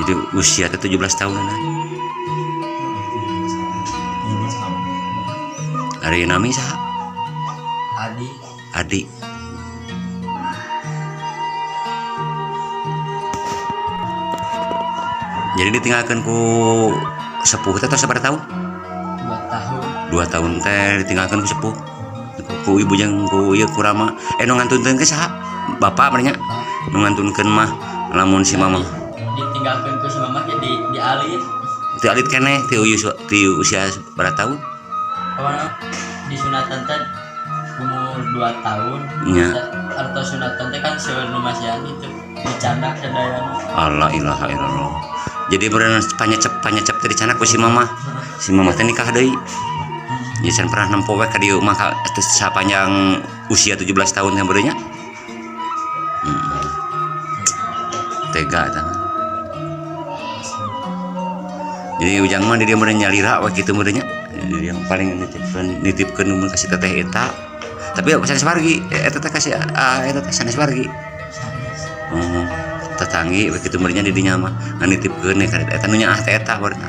Jadi usia teh 17 tahun nah. 17 tahun. Ari nami saha? Adi. Adi. Jadi ditinggalkan ku sepuh teh tos sabaraha tahun? 2 tahun. 2 tahun teh ditinggalkan ku sepuh. Ku ibu jeung ku ieu ku rama. Nu ngantunkeun ke saha? Bapak mah nya. Nu ngantunkeun mah lamun si mama. Ditinggalkeun ku si mama jadi dialit. Ti alit keneh ti usia berapa tahun? Pokona disunatan teh umur 2 tahun. Nya. Atau sunatan teh kan seueur nu masihan gitu. Dicandak sadayana. Allah ilaha illallah. Jadi berenang panyecep teh dicandak ku si mama. Si mama teh nikah deui. Ya can pernah nempo we ka dieu mah ka sapanjang usia 17 tahun yang berenya. Tega tah. Jadi ujang mah di dieu meureun nyalira we kitu meureun nya. Jadi yang paling nitipkeun mun ka si teteh eta. Tapi sanes wargi, eta teh kasih eta teh sanes wargi. Oh, tetanggi we kitu meureun nya di dinya mah nganitipkeun ka eta nu nyaah teh eta meureun.